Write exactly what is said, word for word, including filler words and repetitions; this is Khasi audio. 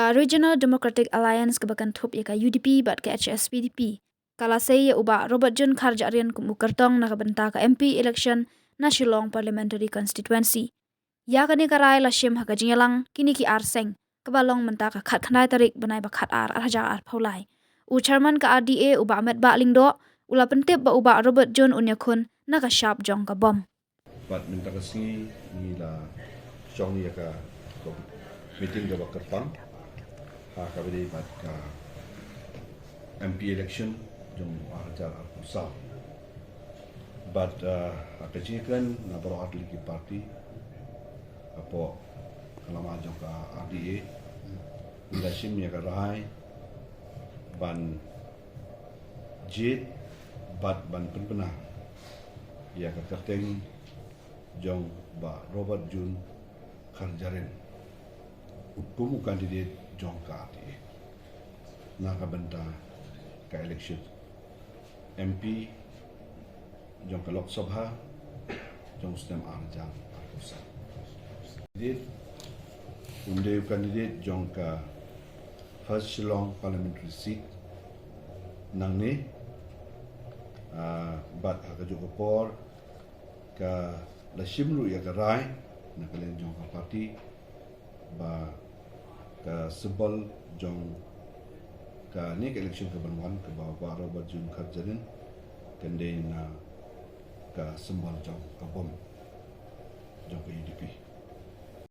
Ka Regional Democratic Alliance kaba kynthup ïa ka U D P bad ka H S P D P ka la sei ïa u Bah Robert June Kharjahrin kum u kyrtong na ka bynta ka M P election na Shillong Parliamentary Constituency. Ïa kane ka rai la shim ha ka jingïalang kine ki ar seng kaba long mynta ka khatkhyndai tarik bnai ba khatar arhajar arphew lai. U Chairman ka R D A u Bah Metbah Lyngdoh u la pyntip ba u Bah Robert June un ïakhun na ka shap jong ka bom. Bad mynta ka sngi ngi la shong ïa ka meeting kaba kyrpang ha kaba ïadei bad ka M P election jong arhajar arphew saw. Bad ha ka jingkren na baroh artylli ki party hapoh ka lama jong ka R D A ngi la shim ïa ka rai ban jied bad ban pynbna ïa ka kyrteng jong Bah Robert June Kharjahrin kum u candidate jong ka R D A na ka bynta ka election M P jong ka Lok Sabha jong u snem arhajar arphew saw. Candidate, un dei u candidate jong ka First Shillong Parliamentary Seat nangne, bad ha kajuh ka por ka la shim ruh ïa ka rai na ka liang jong ka party ba ka symbol jong kane ka election kaban wan kaba Bah Robert June Kharjahrin kan dei na ka symbol jong ka bom jong ka U D P.